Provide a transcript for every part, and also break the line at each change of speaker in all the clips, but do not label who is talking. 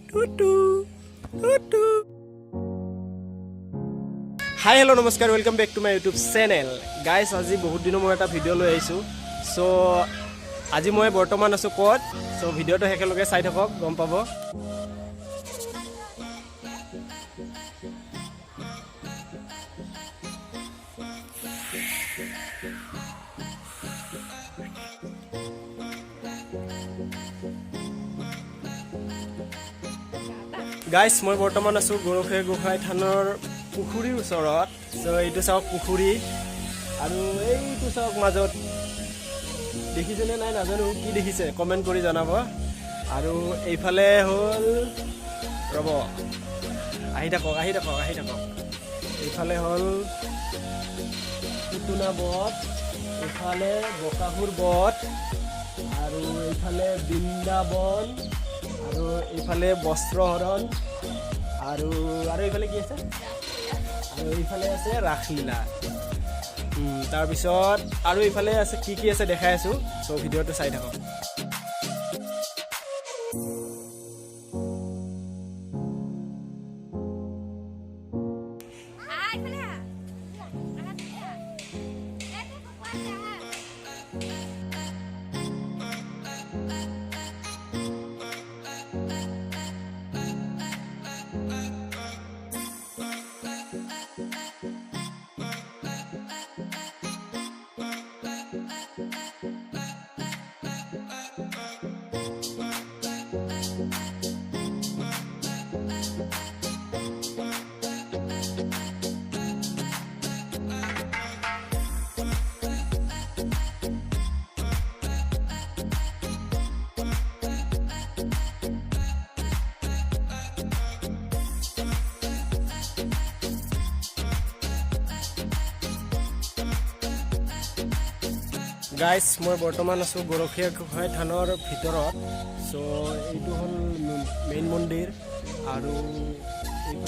টুটু টুটু। হাই, hello', নমস্কাৰ, welcome back to my YouTube channel, guys. আজি বহুত দিনৰ মই এটা ভিডিঅ' লৈ আহিছোঁ। চ' আজি মই বৰ্তমান আছোঁ ক'ত? চ' ভিডিঅ'টো একেলগে চাই থাকক, গম পাব। গাইজ, মই বৰ্তমান আছোঁ গৰখীয়া গোসাঁই থানৰ পুখুৰীৰ ওচৰত। চ' এইটো চাওক পুখুৰী আৰু এইটো চাওক মাজত দেখিছেনে নাই নাজানো, কি দেখিছে কমেণ্ট কৰি জনাব। আৰু এইফালে হ'ল, ৰ'ব, আহি থাকক, আহি থাকক, আহি থাকক। এইফালে হ'ল পুতুনা বধ, এইফালে বকাসুৰ বধ আৰু এইফালে বৃন্দাবন আৰু এইফালে বস্ত্ৰহৰণ আৰু আৰু এইফালে কি আছে? আৰু এইফালে আছে ৰাসলীলা। তাৰপিছত আৰু এইফালে আছে, কি কি আছে দেখাই আছোঁ। চ' ভিডিঅ'টো চাই থাকক।
আহ, এইফালে আহ। আহা, তুমি আহা। এই, তোৰ কুকুৰ আছে, আহা।
গাইজ, মই বৰ্তমান আছোঁ গৰখীয়া গোসাঁই থানৰ ভিতৰত। চ' এইটো হ'ল মেইন মন্দিৰ আৰু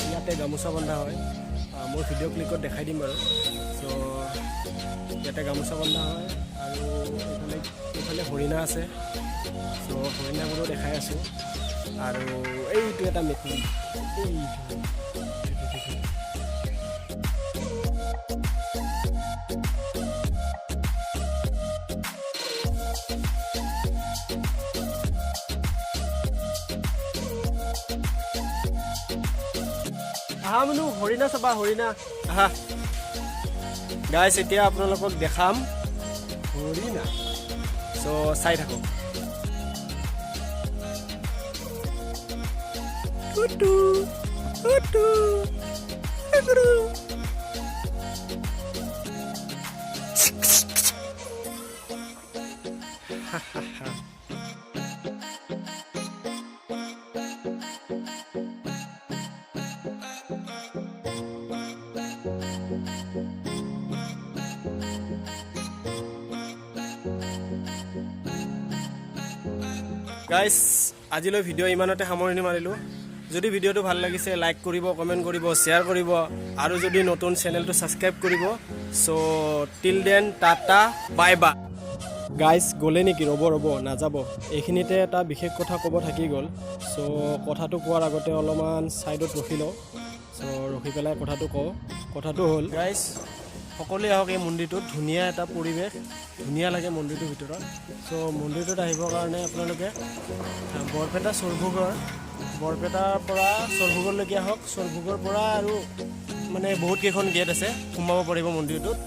ইয়াতে গামোচা বন্ধা হয়। মই ভিডিঅ' ক্লিপত দেখাই দিম বাৰু। চ' ইয়াতে গামোচা বন্ধা হয় আৰু এইফালে হৰিণা আছে। চ' হৰিণাবোৰো দেখাই আছোঁ। আৰু এইটো এটা মেকুৰী, এইটো। আহা বোলো, হৰিণা চাবা, হৰিণা, আহা। গাইছ, এতিয়া আপোনালোকক দেখাম হৰিণা। চ' চাই থাকক। টুটু টুটু টুটু। গাইছ, আজিলৈ ভিডিঅ' ইমানতে সামৰণি মাৰিলোঁ। যদি ভিডিঅ'টো ভাল লাগিছে, লাইক কৰিব, কমেণ্ট কৰিব, শ্বেয়াৰ কৰিব আৰু যদি নতুন, চেনেলটো ছাবস্ক্ৰাইব কৰিব। So till then, tata, bye bye, guys. গ'লে নেকি? ৰ'ব ৰ'ব, নাযাব। এইখিনিতে এটা বিশেষ কথা ক'ব থাকি গ'ল। চ' কথাটো কোৱাৰ আগতে অলপমান ছাইডত ৰখি লওঁ। চ' ৰখি পেলাই কথাটো কওঁ। কথাটো হ'ল, গাইজ, সকলোৱে আহক এই মন্দিৰটোত। ধুনীয়া এটা পৰিৱেশ, ধুনীয়া লাগে মন্দিৰটোৰ ভিতৰত। চ' মন্দিৰটোত আহিবৰ কাৰণে আপোনালোকে বৰপেটা সৰভোগৰ, বৰপেটাৰ পৰা সৰভোগলৈকে আহক। সৰভোগৰ পৰা আৰু মানে বহুত কেইখন গেট আছে, সোমাব পাৰিব মন্দিৰটোত।